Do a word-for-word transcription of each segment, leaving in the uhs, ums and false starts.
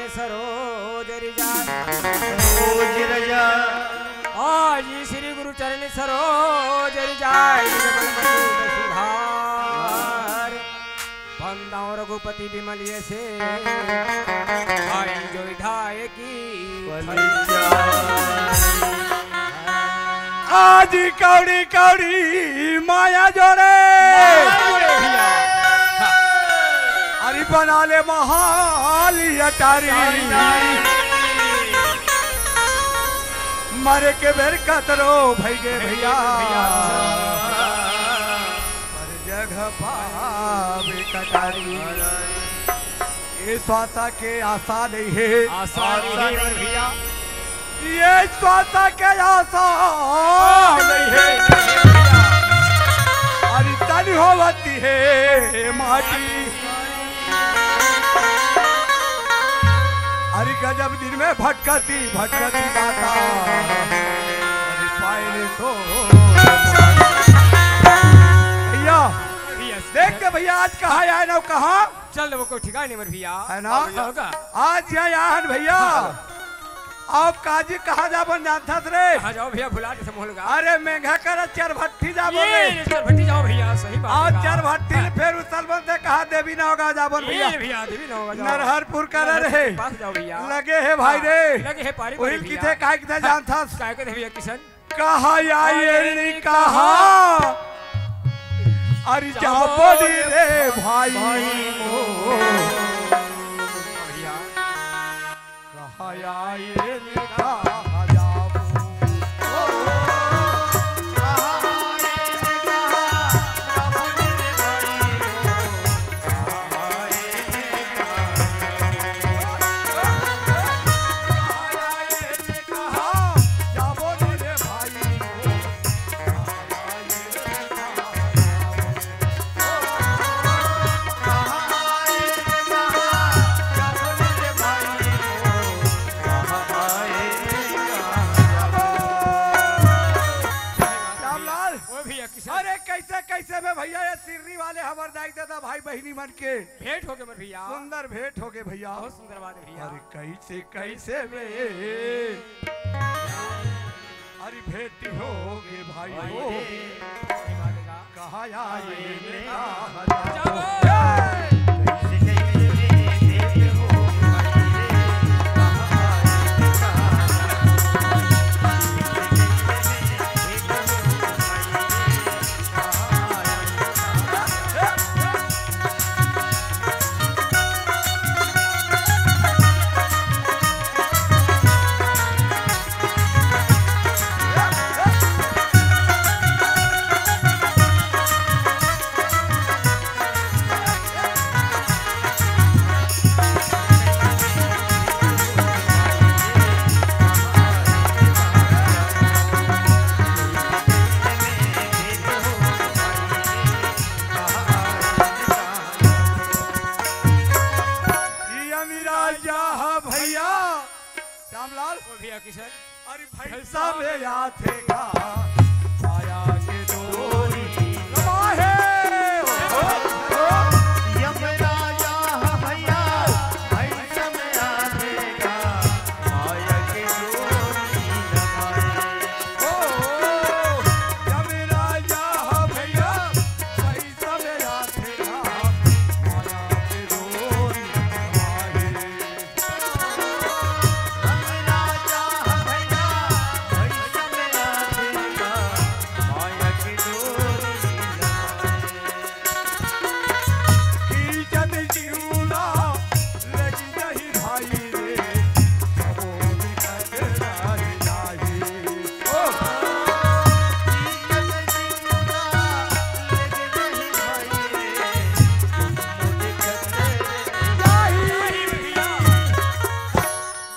सरोज रिजाय। सरोज रिजाय। आज श्री गुरु चरण सरोज रिजाय। सुधार। बंदाओ रघुपति बिमल यसे, आई जो विधायकी। आज कौड़ी कौड़ी माया जोड़े। माया जोड़े भैया। अरे बना ले महाल अटारी। मरे के बेर कतरो भई गे भैया। भैया। पर जगह पावे कटारी। ये श्वासा के आशा नहीं है। आशा नहीं है भैया। ये श्वासा के आशा नहीं है। अरे तन होवती है माटी। अरे गजब दिन में भटकती भटकती दाता। अरे पाए रे तो भैया, भैया, देख के भैया आज कहाँ आए ना कहाँ चल देबो, कोई ठिकाना नहीं मर भैया। है ना? होगा। आज यहाँ यहाँ भैया। हाँ। आओ काजी कहाँ जाबन जानथस रे? कहाँ जाओ भैया, भुला के समोल गा। अरे मेघा कर चरभट्टी जाबो ये रे। रे चरभट्टी जाओ भैया, सही बात आओ है। चरभट्टी हाँ। फिर उसल बन से कहाँ देवी नौगाँव जाबन ये भैया। भैया, देवी नौगाँव जाओ। नरहरपुर कर नरहरपुर रे। के पास जाओ भैया। लगे है भाई हाँ, रे। लगे है पारी उहिल पारी किथे भैया। काय किथे जानथस? काय किथे भैया किशन? कहाँ आए नी कहाँ? अरे जाबो नी रे भाई। कहाँ आए नी कहाँ जाबो? श्यामलाल, ओ भैया, किशन। अरे कैसे कैसे में भैया ये सिरनी वाले हमर दाई ददा भाई बहिनी मन के भेंट हो गे मोर भैया। सुंदर भेंट हो गे भैया। बहुत सुंदर बात है भैया। अरे कैसे कैसे में अरे भेंट हो गे भाई हो। कहाँ आए कहाँ जाबो। ये मेरा जा भैया। श्यामलाल। ओ भैया किशन। अरे भैंसा में आथे का माया के डोरी। रमाहे। यमराजा भैया, भैंसा में आथे का माया के डोरी रमाहे। ओ, यमराजा भैया, भैंसा में आथे का माया के डोरी रमाहे।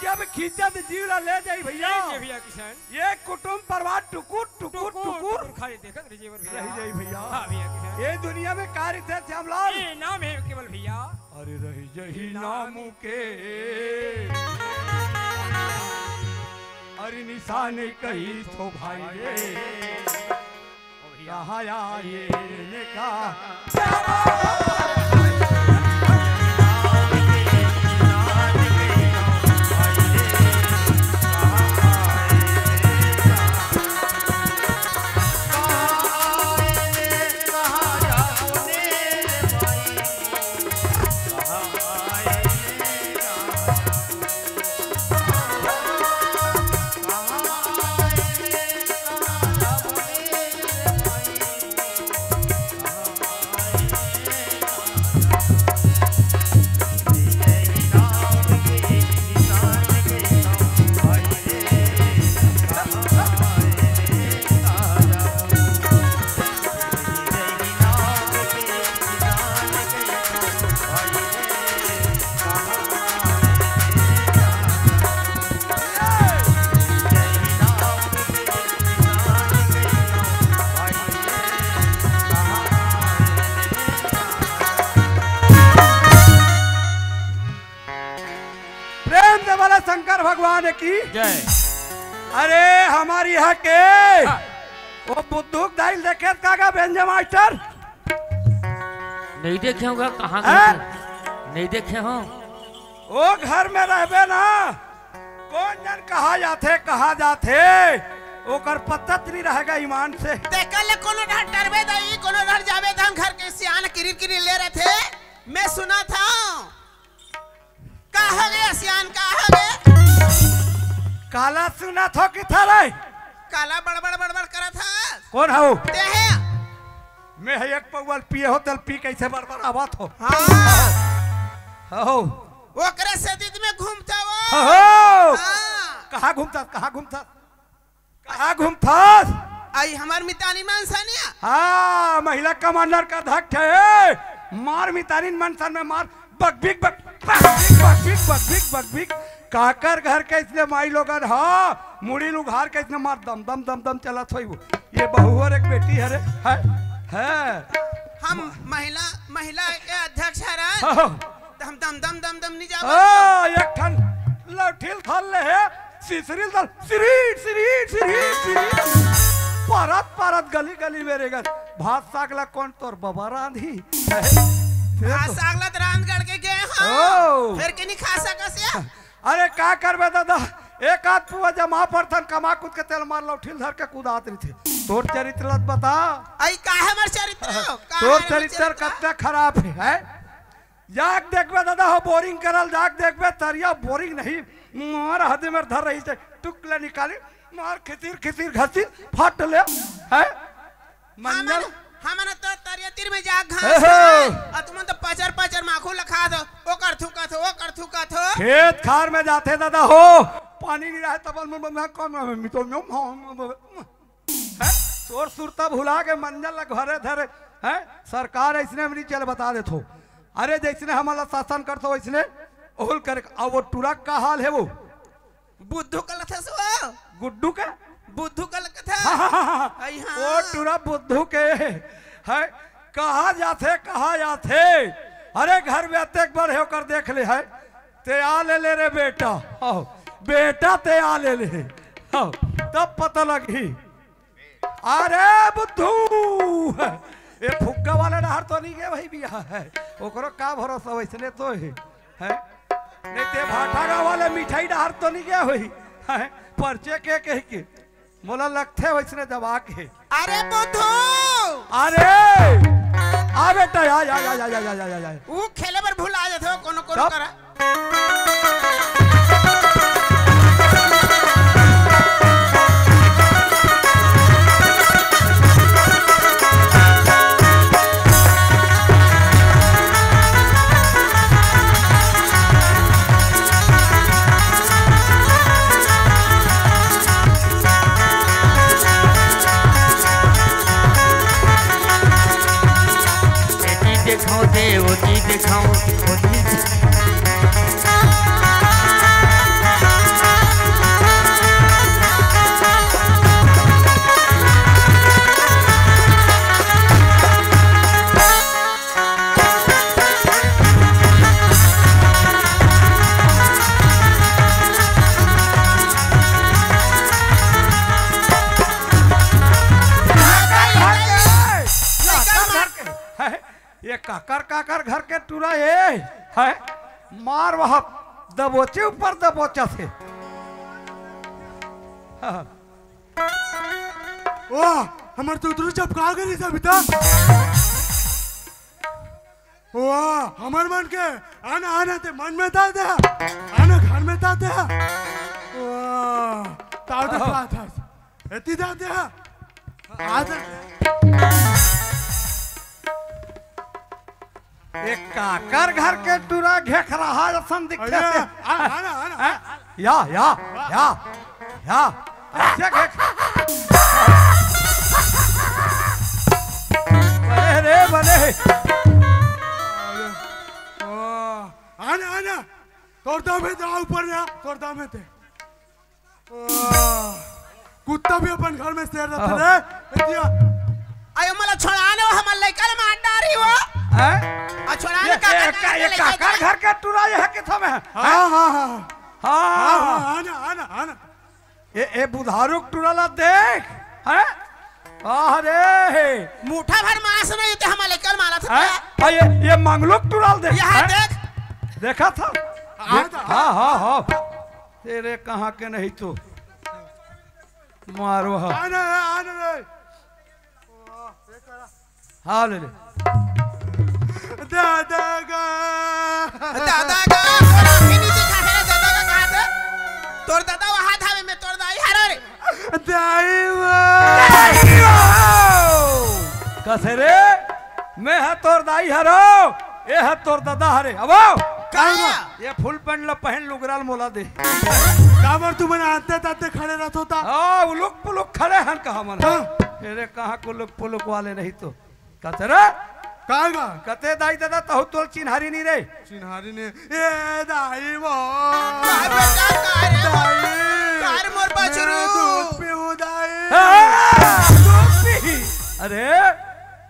जब खींचत जीव ला ले जाई भैया। ले जाई भैया किशन। ये कुटुम परिवार टुकुर, टुकुर, टुकुर, टुकुर। टुकुर खाली देखत रह जाई भैया। रह जाई भैया। हाँ भैया किशन। ये दुनिया में का रिथे श्यामलाल? ये नाम है केवल भैया। अरे रह जाई नाम के। अरे निशान कही तो भाई रे। कहाँ आए ने का? की। जय। अरे, हमर इहाँ के हाँ। वो बुद्धू के दाई ल देखे हस का गा, बेंजे मास्टर? नहीं देखे हों गा, कहाँ हैं? गए थे? नहीं देखे हों। वो घर में रहबे ना, कोन जन कहाँ जाथे, कहाँ जाथे, ओकर पता त नहीं रहेगा ईमान से। तेकर ले कोनो डहर टरबे दाई, कोनो डहर जाबे, धान घर के सियान किरिर किरिर ले रथे। मैं सुनत हँव। का हो गे सियान, का हो गे? काला सुनत हँव कि थरे? काला बड़बड़ बड़बड़ करत हस? कोन हव? तें ह। मैं ह एक पौवा ल पिए हँव, तेला पी कइसे बड़बड़ावत हँव। हाँ। हव। ओकरे सेती त मैं घूमथँव। हव। हाँ। कहाँ घूमथस, कहाँ घूमथस? कहाँ घूमथस? अई हमर मितानिन मन सन या। हाँ, महिला कमांडर के अध्यक्ष हे। मार मितानिन मन सन में मार, बकबिक, बक-, बकबिक, बकबिक, बकबिक, बकबिक। काकर घर के अइसने माईलोगन, हाँ, मुड़ी ल उघार के अइसने मार, दम, दम, दम, दम चलत होही वो। ये बहू अउ एक बेटी हरे, है, है। हम महिला, महिला के अध्यक्ष हरन। हाँ। दम, दम, दम, दम, दम, नहीं जावत। ओ, एक ठन लौठी ल धर ले हे, सिसरी ल धर, सिरीट, सिरीट, सिरीट, सिरीट। पारत, पारत गली, गली में रेंगत। भात साग ला कोन तोर बबा रांधही? भात साग ला त रांध गढ़ के गे हँव। ओ। फेर के नहीं खा सकस या? अरे, का करबे दादा, एक आध पुआ जमा परथन, कमा कूद के तेला मार लौठी ल धर के कुदात रहिथे। तोर चरित्र ला त बता। अई का हे हमर चरित्र? का तोर हे हमर चरित्र चरित्र? कत्ते खराब हे, हैं? जाके देखबे दादा हो, बोरिंग करल जाके देखबे, तरिया बोरिंग नहीं, मार हदे मेर धर रहिथे, टुक ले निकाली, मार खिसिर खिसिर घसीट फट ले, हैं? मंजर। हमन, हमन तो तरिया तीर में जाके घास हे, हे। खाए, अउ तुमन तो पचर पचर माखू ल खाथो, ओ करथू कथो, ओ करथू कथो। खेत खार में जाथे दादा हो, पानी नहीं रहे तब मन, मन, मन, कम, मन, मन, मन, मन, हैं? तोर सुरता भुला के मंजर ल घरे धरे, हैं? सरकार अइसने में नहीं चले, बता देथँव। अरे, जइसने हमन ला शासन करथँव, वइसने ओहू ल करे। अउ वो टुरा के का हाल हे वो? बुद्धू कलथस वो। गुड्डू के? बुद्धू कलथस। हाँ, हाँ, हाँ, हाँ। अई हाँ। वो टुरा बुद्धू के, हैं? कहाँ जाथे, कहाँ जाथे? अरे, घर में अतेक बड़े होकर देख ले, हैं? तें आ ले ले रे बेटा। हव, बेटा तें आ ले ले। हव, तब पता लगही। अरे बुद्धू, ये फुग्गा वाला डहर तो नहीं गे भाई बिया है, ओकरो का भरोसा वइसने तो हे, हैं? नहीं ते भाटागाँव वाले मिठाई डहर तो नहीं गे होही, हैं? परचे के कहि के, मोला लगथे वइसने दबा के। अरे बुद्धू! अरे! आ बेटा, आ, आ, आ। ऊ खेले बर भुला जाथे, कोनो, कोनो तब? करा। एती देखाओ दे, ओती देखाओ, ओती देखाओ। ये काकर काकर घर के टूरा ए, हैं? मार वहाँ दबोचे ऊपर दबोचा से। हाँ। वाह, हमर तो उतरू चपका गई सब इतना। वाह, हमर मन के आना, आना ते मन में ता दे, आना घर में ता दे। वाह, ताऊ तो हाँ। बात है। एती जाते हैं। आ जा। एक काकर घर के टूरा घेखरहा असन दिखथे। अरे, आ, आ ना, आ ना। हैं? या, या, वाह। या, या। ऐसे घेख-, बने रे, बने। वाह। आ ना, आ ना। तोर दम हे, जा ऊपर जा, तोर दम हे ते। आह, कुत्ता भी अपन घर में शेर रहता हाँ। रे, बेटिया। अयो, मला छोड़ा ने, वो हमर लइका ले मार डारी वो। हैं? आ, छोड़ा ने, ये, का, ये, का, का, ये लइका का, का ले? घर के टूरा ये है किथा में है? हाँ, हाँ, हाँ, हाँ। हाँ, हाँ, हाँ। आना, आना, आना। ए, ए बुधारू के टूरा ला देख, हैं? अरे, मुठा भर मांस नहीं ते हमर लइका ल मारत हैं? हैं? अरे, ये, ये मंगलू के टूरा ला देख, यहाँ हैं? देख। देखा था? आ, देख, आ, हाँ, हाँ, हाँ। तेरे कहाँ के नहीं तो मारो, हाँ। आना, आना रे। हाँ, ले ले। दादा का। दादा का, तोर आँखी नीचे खा रे, दादा का कहा थे? तोर दादा वहाँ धावे में तोर दाई हरो रे। दाई वो। दाई वो। कसे रे? मैं हा तोर दाई हरो, ए हा तोर दादा हरे। अब आओ। का? ये फुल पैंट ला पहन लुगराल मोला दे। काबर तुमन आते ताते खड़े रहत होता? हाँ, उलुक पुलुक खड़े हन कहा मन। हाँ। तेरे कहाँ को लुक पुलुक वाले नहीं तो। कचरा? काहेगा? कते दाई दादा तहु तोल चिन्हारी नहीं रे। चिन्हारी ने, ए दाई वो। का बेटा, का रे? दाई। का रे मोर बछरू? मैं दूध पीऊँ दाई। हाँ, दूध पी। अरे,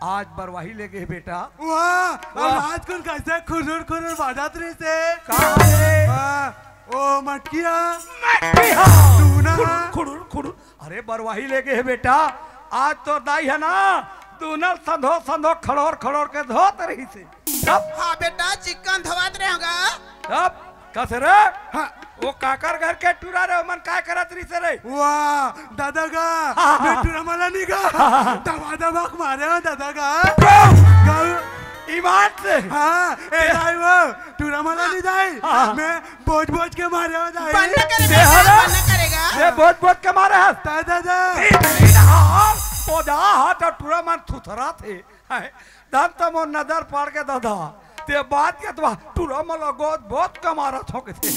आज बरवाही ले गए बेटा। वाह, वाह। और आज कौन कैसे खुरुर खुरुर बाजत रही से? का रे? हाँ, ओ मटकिया। मटकिया। तू ना। खुरुर, खुरुर, खुरुर। अरे बरवाही ले गे हे बेटा, आज तोर दाई हे ना, दूनल संधो संधो खड़ोर खड़ोर के धोत रहिसे। तब हाँ बेटा, चिक्कन धोवत रहे होगा। तब कस रे? हाँ। वो काकर घर के टूरा रे, ओमन काय करत रहिसे रे? वाह, दादा का, हाँ, हाँ, मैं हाँ। टूरा मला नहीं का, हाँ, हाँ, हाँ। दबा दबा के मारे हो दादा का। गौ! गौ! ईमान से। हाँ, ए ए- दाई वो, टूरा मला नहीं दाई, हाँ, हाँ। मैं बोझ बोझ के मारे हो दाई। बंद करे ते बेटा, हरा? बंद करेगा। ये बोझ बोझ के मारे हस। ता दादा। तीन दिन हाथ, बोझा हाथ और टूरा मन थुथरा थे। हैं? धन त मोर नजर पड़ के दादा। ते बात के तो टूरा मन ला गोद बोझ के मारा थोक थे।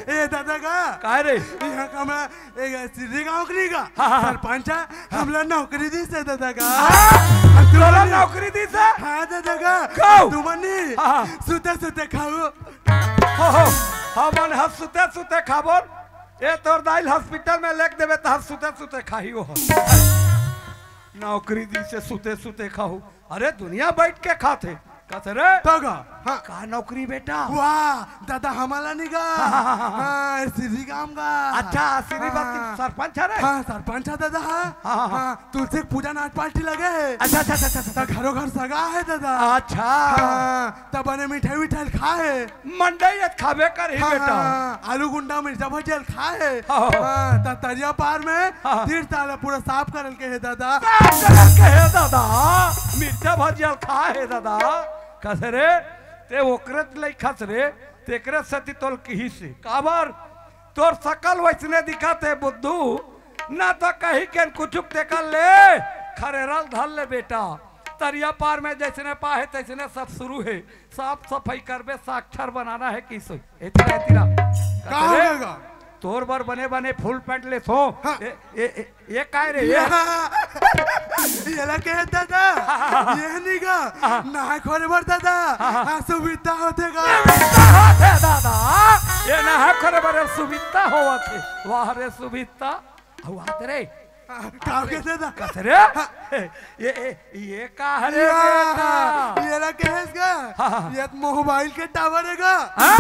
ए दादा का? काय रे? यहाँ का मैं एक सिर्री गाँव के नहीं का? हाँ, हाँ, हाँ। सरपंच है, हमला नौकरी दिसे दादा का। हाँ, तोला नौकरी दिसे? हाँ दादा का। खाओ। तुमन नहीं, हाँ, हाँ। सुते सुते खाओ। हो, हो, हमन ह सुते सुते खाबो। ए तोर दाई ल हॉस्पिटल में लेग देबे त ह सुते सुते खाही ओ ह। नौकरी दिसे सुते सुते खाहू। अरे दुनिया बैठ के खाथे। कथे रे? तो का? हाँ। का नौकरी बेटा? वाह, दादा हमला नहीं गा। हाँ, हाँ, हाँ, हाँ। हाँ, सिर्री गाँव का। अच्छा, सिर्री बात हाँ। सरपंच है रे? हाँ, सरपंच है दादा, हाँ। हाँ, हाँ, हाँ। हाँ, तुलसी के पूजा नाच पार्टी लगे है। अच्छा, अच्छा, अच्छा, अच्छा, अच्छा। त घरों घर सगा है दादा। अच्छा। हाँ, त बने मिठाई विठाई खा है। मंडई अत खाबे करही हाँ, बेटा। हाँ, हाँ, आलू गुंडा मिर्चा भजिया खा है। हाँ, हाँ। हाँ, त तरिया पार में हाँ, हाँ। तीर ताला पूरा साफ करल के है दादा। साफ करल के है दादा। मिर्चा भजिया खा है दादा। कस रे, ते ओकरे लइखस रे, तेकरे सेती तोल किहिस हे। काबर? तोर सकल वइसने दिखत हे बुद्धू, ना त कही के कुछुक तेकर ले, खरेरल धर ले बेटा। तरिया पार में जइसने पाहे तइसने सब शुरू हे। साफ सफाई करबे, साक्षर बनाना है किस। ए तिरा, ए तिरा। का हो अरे, गया गा? तोर बर बने बने फुल पैंट लेथों। हाँ। ए, ए, ए, ये काय रे, ये? या, येला कहे दादा, ये नहीं गा, हाँ। नहाय खोरे बर दादा, हाँ, हाँ। हाँ, सुविधा होथे गा। सुविधा होथे दादा, ये नहाय खोरे बर सुविधा होवत हे। वाह रे सुविधा, हुआ तेरे। हाँ, का कहे दादा? कस रे? हाँ। ये, ये, ये का हरे या, बेटा? येला कहेस गा? हाँ, हाँ। ये तो मोबाइल के टावर हे गा। हाँ?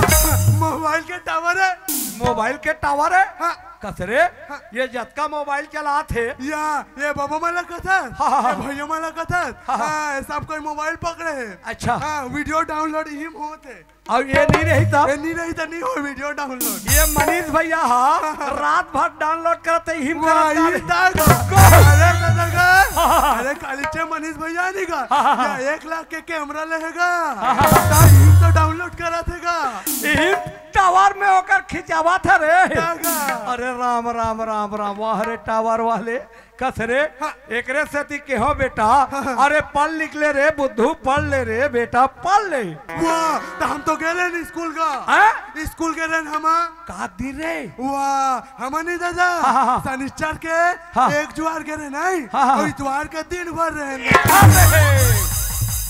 मोबाइल के टावर हे। मोबाइल के टावर हे? हाँ। कस रे? हाँ। ये जतका मोबाइल चलात हे। या, ये बाबा मन ला कथस, हाँ, हाँ, ये हाँ। भैया मन ला कथस। हाँ, हाँ। हाँ, ये सब कोई मोबाइल पकड़े हे। अच्छा। हाँ, वीडियो डाउनलोड इही में होत हे। अउ ये नहीं रही तब? ये नहीं रही त नहीं हो वीडियो डाउनलोड। ये मनीष भैया हा, हाँ, हाँ। रात भर डाउनलोड करत हे, इही में वाह, करत हे। ये दादा। अरे दादा का, हाँ, हाँ। अरे काली चे मनीष भैया नहीं का, हाँ, हाँ, हाँ। या एक लाख के कैमरा लेहेगा, हाँ, हाँ। त इही तो डाउनलोड करत हे गा। इही टावर में ओकर खिंचावत हे रे। दादा। अरे राम, राम, राम, राम, वाह रे टावर वाले। कस रे, हाँ। एकरे सेती केहों बेटा, हाँ, हाँ। अरे पढ़ लिख ले रे बुद्धू, पढ़ ले रे बेटा, पढ़ ले। वाह, त हम तो गे रहेन स्कूल गा। हैं? स्कूल गे रहेन हम। का दिन रे? वाह, हम नहीं दादा, हाँ, हाँ, हाँ। शनिचर के हाँ। एक जुआर गे रहेन नहीं, हाँ, हाँ, अउ हाँ। इतवार के दिन भर रहेन। अबे,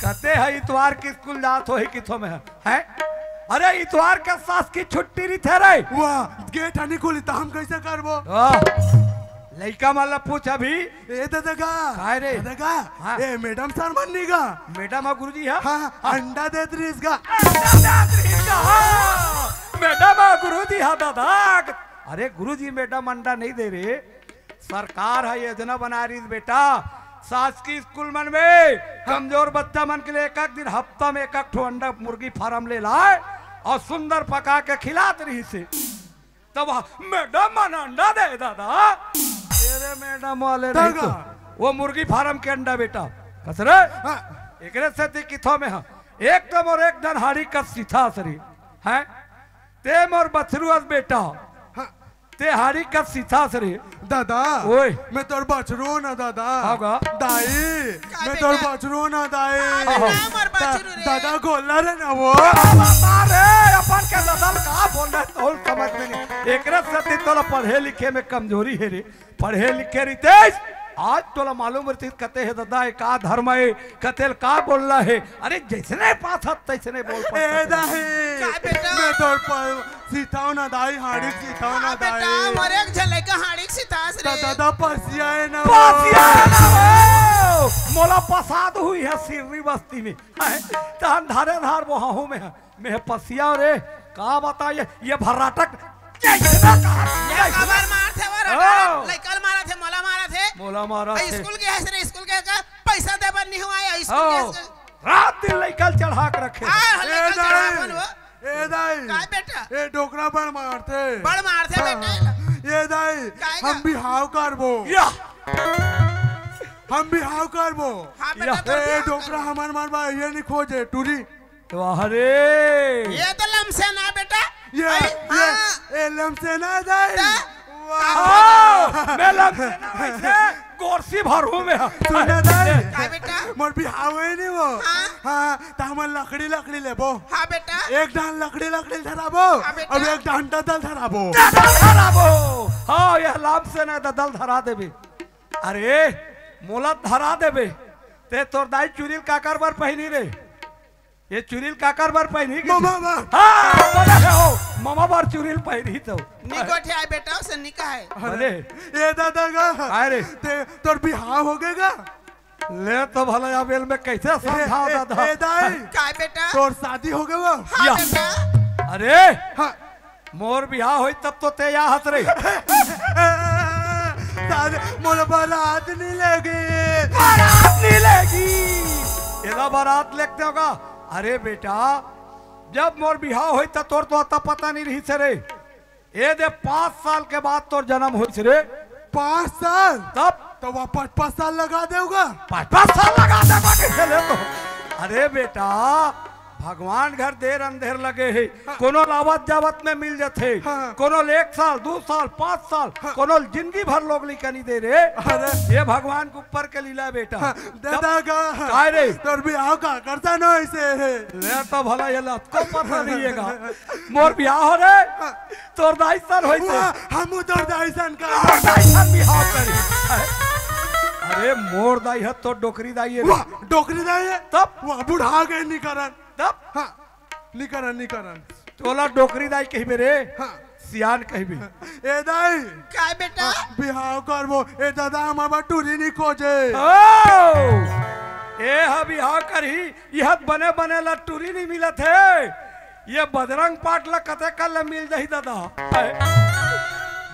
कते हे इतवार के स्कूल जात होही किथो में है? हैं? अरे, इतवार के शासकीय छुट्टी रहिथे रे। वाह, गेट ह नहीं खुली, त हम कैसे करबो? वाह। लइका मन ला पूछ अभी। ए दादा गा। काय रे? दादा गा। हाँ। ए मैडम सर मन नहीं गा। मैडम हा गुरुजी हा? हाँ, हाँ। अंडा देत रहिस गा। अंडा देत रहिस गा, हाँ। मैडम, गुरुजी हा दादा। अरे गुरुजी, मैडम अंडा नहीं दे रे। सरकार ह योजना बना रही बेटा, शासकीय स्कूल मन में कमजोर बच्चा मन के लिए एक एक दिन, हफ्ता में एक एक ठो अंडा मुर्गी फार्म ले लाए और सुंदर पका के खिलात रही से। तब वहाँ मैडम मन अंडा दे दादा। तेरे मैडम वाले नहीं तो वो मुर्गी फार्म के अंडा बेटा। कस रे? हाँ। एकरे सेती किथो में हाँ, एकदम और एक धन हाड़ी कस सीथा सरी है। ते मोर बछरू अस बेटा। हाँ। ते हाड़ी कस सीथा सरी। दादा, ओए। मैं तोर बछरू ना दादा। हाँ गा। दाई, का मैं बेटा? तोर बछरू ना दाई। हाँ, बेटा, मोर दा-, बछरू रे। दादा गोल्ला रे ना वो। अरे अपन के दादा का बोल रहा है, तो समझ में नहीं। एकरे सेती तोला पढ़े लिखे में कमजोरी है रे। पढ़े लिखे रितेश, आज तोला मालूम रितेश कते है दादा, ए का धर्म है, कतेल का बोलना है। अरे जैसने पास हत तैसने बोल पास ए हत। दाई, का बेटा? मैं तोर पर सीताओ ना दाई, हाड़ी सीताओ ना हाँ बेटा, दाई। मोर एक झन लइका हाड़ी सीतास रे। दादा पसिया है ना वो। पसिया है ना वो। मोला पसाद हुई है सिर्री बस्ती में। हैं? तहन धारे धार वो हूँ में है। मैं पसिया रे, का बता ये, ये भर्राटक, ये इतना कहा, ये ये कबर मार थे वो ओ। रगड़, लइका ल मारा थे, मोला मारा थे। मोला मारा आ, थे। स्कूल के हस रे, स्कूल के का पैसा देबर नहीं हुआ है, स्कूल के ओ। हस रे। रात दिन लइका ल चढ़ा के रखे। आ, ए लइका दाई, चढ़ा अपन वो। ए दाई। का बेटा? ए डोकरा बड़ मारथे। बड़ मारथे हाँ। बेटा। ए दाई, काय का? हम बिहाव करबो। या। हम बिहाव करबो। हाँ बेटा, या। तो ए बिहाव डोकरा करबो। हमार मारबा, ये नहीं खोजे, टूरी। वाह रे। ये तो लमसेना बेटा। ये, आई, ये, हाँ। ए लमसेना दाई। ता? वाह। हाँ, मैं लमसेना वैसे गोरसी भरू में। सुन ना दाई। का बेटा? मोर बिहाव है नहीं वो। हाँ। हाँ, तो हम लकड़ी, लकड़ी लेबो। हाँ बेटा। एक डान लकड़ी, लकड़ी धराबो। हाँ बेटा। अब एक डान ददल धराबो। ददल धराबो। हाँ, ये लमसेना ददल धरा देबे। अरे, मोला धरा देबे। ते तोर दाई चुरील काकर बर पहिनी रे? ये चुरील काकर बर पहिरी के ममा बर। हाँ, बोले हो, ममा बर चुरील पहिरी तो। निकोठे आए बेटा, उसे निका है। अरे। ये दादा का। काय रे? ते, तोर बिहाव हो गए गा? ले तो भला या बेल में कैसे समझाओ ए, दादा? ए दाई। काय बेटा? तोर शादी हो गए वो? हाँ या। बेटा। अरे। हाँ। मोर बिहाव होई तब तो ते या हंस रही। दादा, मोला बारात नहीं लेगी। बारात नहीं लेगी। एला बारात लेते होगा। अरे बेटा, जब मोर बिहाव होई त तोर तो अता पता नहीं रही से रे। ए दे पाँच साल के बाद तोर जन्म होइस रे। पाँच साल? तब? तो वह पाँच पाँच साल लगा देगा। पाँच पाँच साल लगा देगा कैसे ले तो? अरे बेटा, भगवान घर देर अंधेर लगे है। हाँ। कोनो लावत जावत में मिल जथे। हाँ। कोनो ले एक साल, दू साल, पाँच साल, हाँ। कोनो जिंदगी भर लोग लिकनी दे रे। अरे। ये भगवान के ऊपर के लीला बेटा। हाँ। दादा का काय रे? तोर बिहाव का करता ना ऐसे है। ले तो भला ये लतको पता नहीं है का। मोर बिहाव हो रे, तोर दाई सन होई से। वाह, हमू तोर दाई सन का। तोर दाई सन बिहाव करी। अरे मोर दाई है तो डोकरी दाई है रे। वाह, डोकरी दाई है? तब? वाह, बुढ़ा गए निकरन। तब? हाँ, निकरन, निकरन। तोला डोकरी दाई कहिबे रे। हाँ। सियान कहिबे। ए दाई। काय बेटा? हाँ, बिहाव करबो। ए दादा, हमार बर टूरी नहीं खोजे। ओ! ए हा बिहाव करही, यह बने बने ला टूरी नहीं मिलत है। ये बजरंग पाट ला कते कर ले मिल जाही दादा।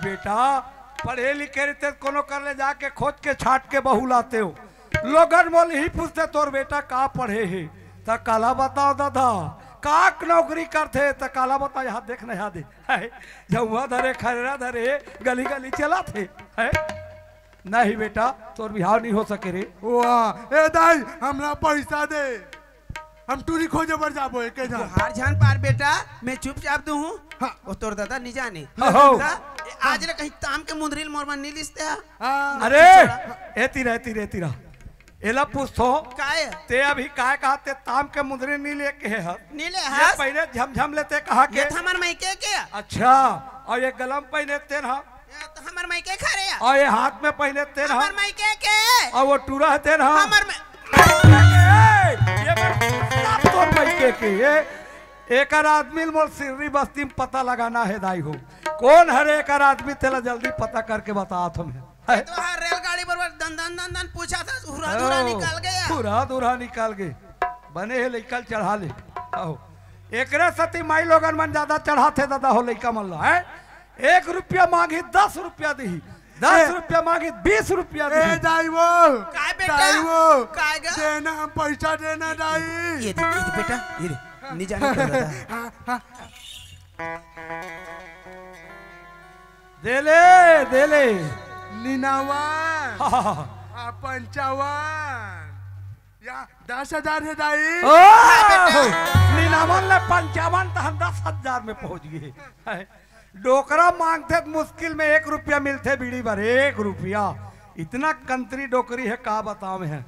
बेटा, पढ़े लिखे रहते कोनो कर ले जाके खोज के छाट के बहू लाते हो। लोगन मोल ही पूछते तोर बेटा का पढ़े हे? त काला बताओ दादा, का नौकरी करथे? त काला बताओ, यहाँ देख ना, यहाँ दे। है, झउआ धरे, खरेरा धरे, गली गली चलाथे। है? नहीं बेटा, तोर बिहाव नहीं हो सके रे। वाह, ए दाई, हमरा पैसा दे। हम टूरी खोजे बर जाबो एके झन। हार झन पार बेटा, मैं चुपचाप दूहूँ। हाँ। वो तोर दादा नहीं जाने। हाँ, हो। दादा, ए, आज ले कहीं ताम के मुंदरी ल मोर मन नहीं लिसते हा। हाँ। अरे, ए तीरा, ए तीरा, ए तीरा। एला पूछथो। काय? ते अभी काय कहा ते ताम के मुंदरी नहीं लेके हे हस? नहीं ले ये हस? पहले झमझम लेते कहा के? ये तो हमर मायके के। अच्छा, और ये गलम पहने तेन हा? ये तो हमर मायके खा रे। और ये हाथ में पहने तेन हा? हमर मायके के। और वो टूरा है तेन हा? हमर में ए, ये मैं सब तोर मायके के, ये एकर आदमी ल मोर सिर्री बस्ती में पता लगाना है दाई हो। कौन हरे एकर आदमी तेला जल्दी पता करके बतात हमें। है? तो हर रेलगाड़ी बरोबर दन दन दन दन पूछा था, हुरा धुरा ओ, निकाल गया। हुरा धुरा निकाल गए। बने है लइका ल चढ़ा ले। आओ। एकरे सेती माई लोगन मन ज्यादा चढ़ाथे दादा हो लइका मन ला, हैं? एक रुपया मांगही, दस रुपया दिही, दस ए। रुपया मांगही, बीस रुपया ए, दिही। दाई वो, काय बेटा? दाई वो, काय गा? देना, हम पैसा देना, दाई। ये दे, ये दे बेटा, ये दे। नहीं जाने क्या दादा। हाँ, हाँ। दे ले, दे ले। निनावन। हाँ, हाँ, हाँ। आ, पंचावन। या, दस हजार हे दाई। ओ, निनावन ले पंचावन त हम दस हजार में पहुंच गए। डोकरा मांगथे त मुश्किल में एक रुपया मिलथे बीड़ी बर, एक रुपया। इतना कंत्री डोकरी हे, का बतावे हे।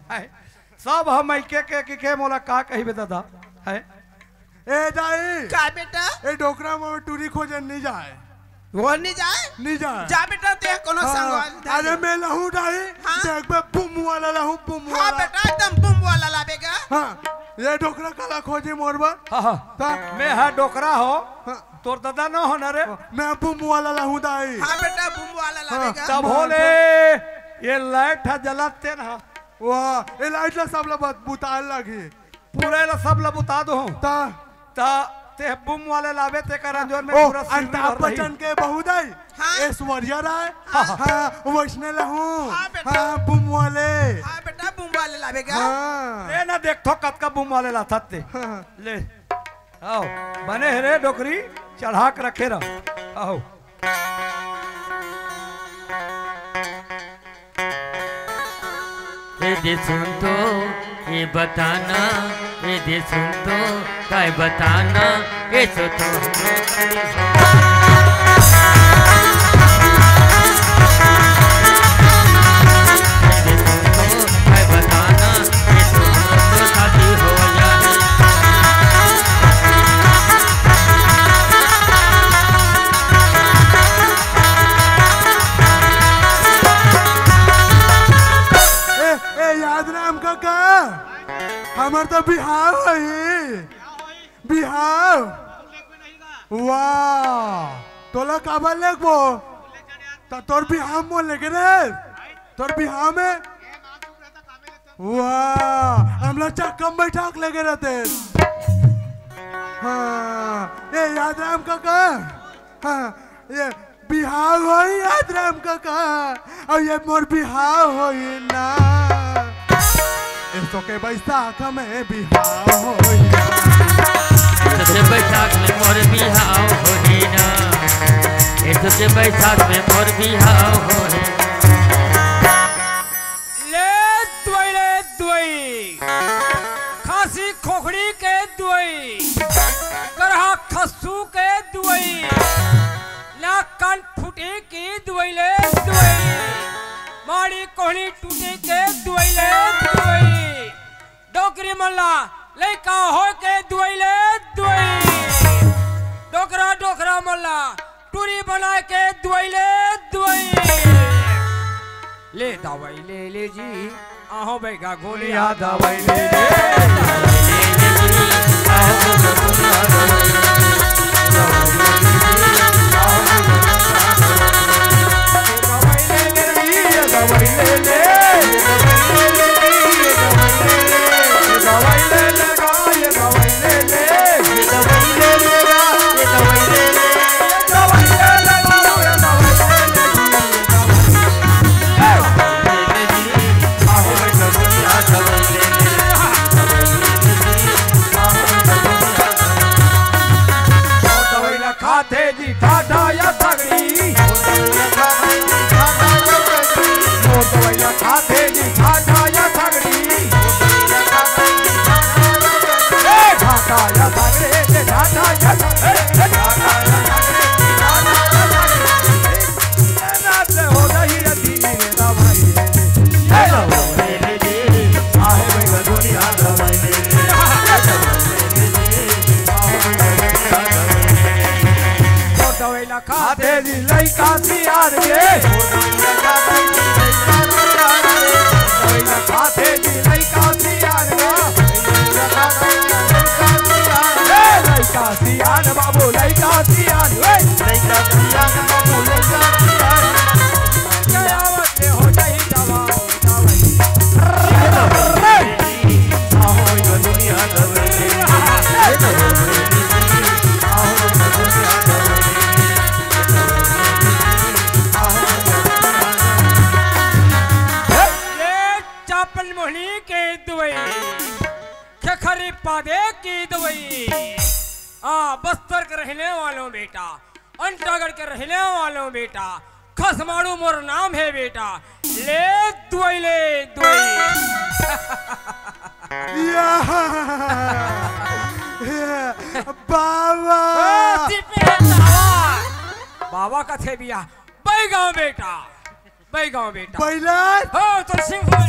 सब हम मइके के, के, के मोला का कहिबे दादा, हैं? ए दाई। का बेटा? ए डोकरा में टूरी खोजन नहीं जाए। वो नहीं जाए? नहीं जाए। जा बेटा, ते कोनो हाँ। संगवारी धर अरे ले। मैं लहूं दाई। हाँ। देख बे बूम वाला लहूं, बूम हाँ वाला। बेटा, एकदम बूम वाला लाबे गा। हाँ। ये डोकरा काला खोजे मोर बर। हाँ, हाँ। ता? मैं हा डोकरा हो। हाँ। तोर दादा न हो ना रे। मैं बूम वाला लहूं दाई। हाँ बेटा, बूम वाला हाँ। लाबे गा। तब हो ले, ये लाइट हा जलाते ना। वाह, ये लाइट ला सब ला बत-, बुताए लागी। पूरा ला सब ला बुता दो। ता? ता ते बूम वाले लाबे, ते कर अंजोर में ओ, पूरा सिल्वर अमिताभ रही। बच्चन के बहू दाई, हाँ। ऐश्वर्या राय, हाँ। हाँ, वैसने लहूं। हाँ, बेटा। हाँ, बूम वाले। हाँ, बेटा, बूम वाले लाबे गा। हाँ। ए ना देखथो कतका बूम वाले लाथत ते। हाँ। ले, आओ, बने हे रे डोकरी, चढ़ा के रखे रह। आओ। ए दे सुन तो, ए बताना, ए दे सुन तो, काय बताना, ए सो तो। ए दे सुन तो, काय बताना, ए सो तो शादी हो जाए। ए, ए, याद राम काका, हमर तो बिहाव होही। बिहाव? वाह, तोला काबर लेगबो? त तोर बिहाव मोर लेगे रे? तोर बिहाव में? वाह, हमला चक्का में बैठा के लेगे रहते। हाँ, ए याद राम काका, हाँ, ये बिहाव होही याद राम काका, अउ ये मोर बिहाव होही ना। एसो के बैसाख में बिहाव होही ना। एसो के बैसाख में मोर बिहाव होही ना। एसो के बैसाख में मोर बिहाव होही ना। ले दुई, ले दुई। खांसी खोखड़ी के दुई। करहा खस्सू के दुई। नाक कान फूटे के दुई ले दुई। माड़ी कोहनी टूटे के दुई ले दुई। डोकरी मन ला लइका होय के दुई ले दुई। डोकरा डोकरा मन ला टूरी बनाय के दुई ले दुई। ले दवाई ले ले जी, आहो बेगा गोलिया दवाई ले ले। खाथे जी ठाठा या सगड़ी। मोर दवैया खाथे जी ठाठा या सगड़ी। ए, ठाठा या सगड़ी, ए, ठाठा या सगड़ी, ए, ठाठा या सगड़ी, ठाठा या सगड़ी। ए, रात हो रही है धीरे दवाई। ए, दवाई। खाथे जी लइका सियार के। खाथे जी लइका सियार के। ए, लइका सियार बाबू, लइका सियार, ए। लइका सियार बाबू, लइका सियार। कयावत हो जाही दवा। ए, दवा। ए, दवा। देख की दवाई। हाँ, बस्तर के रहने वालों बेटा, अंतागढ़ के रहने वालों बेटा, खसमाड़ू मोर नाम है बेटा, ले दुआई, ले दुआई। या, बाबा। ओ, तिपे बाबा। बाबा कथे बिया, बैगांव बेटा, बैगांव बेटा। बैलार? हो, तोर सिंग हो।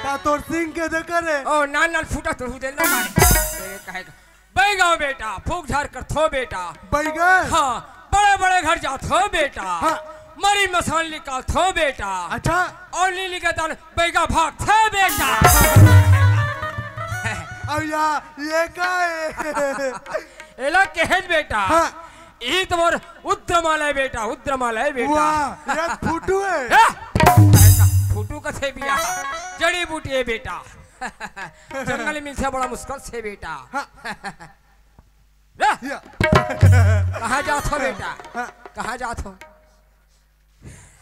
ता तोर सिंग के दे करे? ओ, नान नान फूटा तो हु दे ना मारे। तेरे कहे का। बैगांव बेटा, फूक झार करथो बेटा। बैगन? हाँ, बड़े बड़े घर जाथो बेटा। हाँ। मरी मसान निकालथो बेटा। अच्छा। और नी निकलता न, बैगा भागथे बेटा। अब या, ये का है? एला कहे बेटा। हाँ। ई तो मोर उद्रमालय बेटा, उद्रमालय बेटा। वाह, ये फुटू है। हाँ? फुटू कथे बिया। जड़ी बूटी है बेटा। जंगल मिलथे बड़ा मुश्किल से बेटा। हाँ। रे! या। कहाँ जात हो बेटा? हाँ। कहाँ जात हो?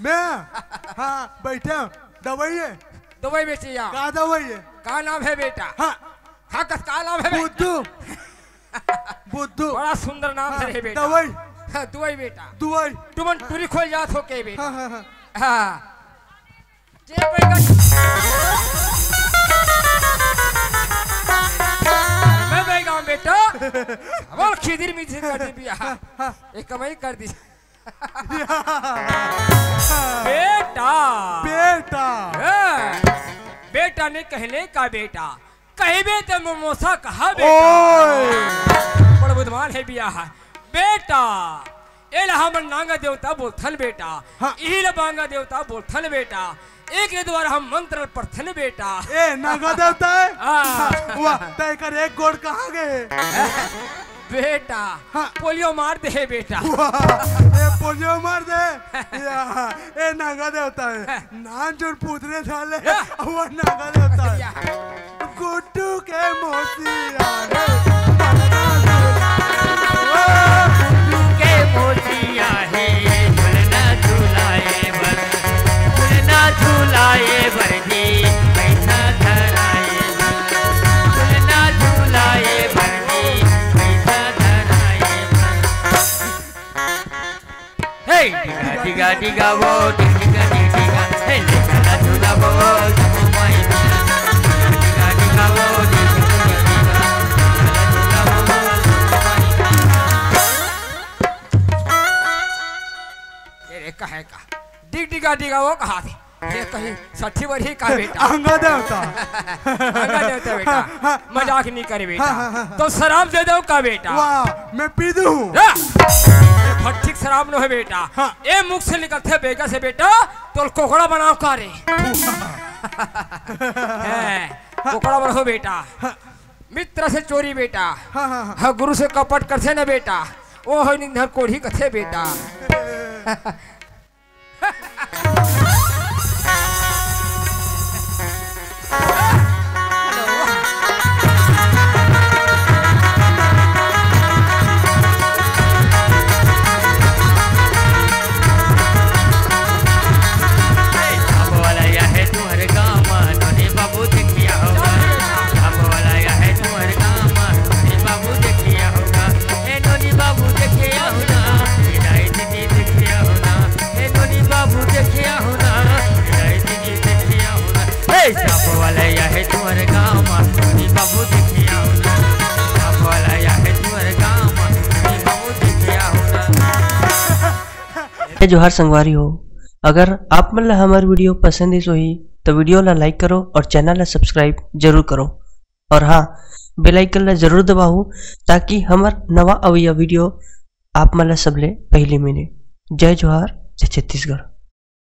मैं? हाँ, बैठे हूँ। दवाई है। दवाई बेचे या। का दवाई है? का नाम है बेटा? हाँ। हाँ, कस का नाम है बेटा? बुद्धू। बुद्धू। बड़ा सुंदर नाम हाँ, है बेटा। दवाई। हाँ, दुआई बेटा। दुआई। तुमन टूरी खोल जात हो के बेटा? हाँ, हाँ, हाँ। हाँ। जे बैगा। मैं बैगा बेटा। बोल खिदिर मिदिर कर दे बिया। हाँ, हाँ। एक कमाई कर दी। बेटा। बेटा। हाँ। बेटा ने कहले का बेटा। कहिबे त मोमोसा कहा बेटा। ओए। बड़ बुद्धमान है बिया। बेटा। एला हमन नांगा देवता बोलथन बेटा। हाँ। इही ला बांगा देवता बोलथन बेटा। एक के द्वारा हम मंत्र पढ़थन बेटा। ए, नांगा देवता है? हाँ। वाह, तय कर एक गोड़ कहाँ गए? बेटा, हाँ। पोलियो मार दे बेटा। वाह, ए, पोलियो मार दे। या, ए, नांगा देवता है। नान जोन पुतरे झाले, या। वो नांगा देवता है। या। गुड्डू के मोतिया रे, भलना झुलाए। ओ, गुड्डू के मोतिया हे, भलना झुलाए बर, भलना झुलाए बर जी, पैसा धराए बर, भलना झुलाए बर जी, पैसा धराए बर। हे, डिगा, डिगा, डिगा, वो, डिगा, डिगा, डिगा। हे, ले चला झूला वो, जम्मू माई। डिगा, डिगा, वो, डिगा, डिगा, डिगा। ये रे, कहे का? डिग, डिगा, डिगा, वो कहा थे? ये कहीं साठी बरही का बेटा? अंगा देवता। अंगा देवता बेटा। हाँ, हाँ। मजाक नहीं करे बेटा। हाँ, हाँ, हाँ, हाँ। तो शराब दे दो का बेटा? वाह, मैं पी दूँ। हाँ। ये भट्ठी शराब नो है बेटा। हाँ। ए मुख से निकलथे बेगा से बेटा, तो कोकड़ा बनाओ का रे? हैं, कोकड़ा बनाओ बेटा। हाँ। मित्र से चोरी बेटा। हाँ, हाँ, हाँ। हाँ, गुरु से कपट करथे ना बेटा। ओ हो निंधन कोढ़ी कथे बेटा। जय जोहार संगवारी हो, अगर आप मन ला हमर video पसंद आइस होही, त video ला like करो और channel ला subscribe जरूर करो। और हाँ, bell icon ला जरूर दबाओ, ताकि हमर नवा अवइया video आप मन ला सबले पहली मिले। जय जोहार, जय छत्तीसगढ़।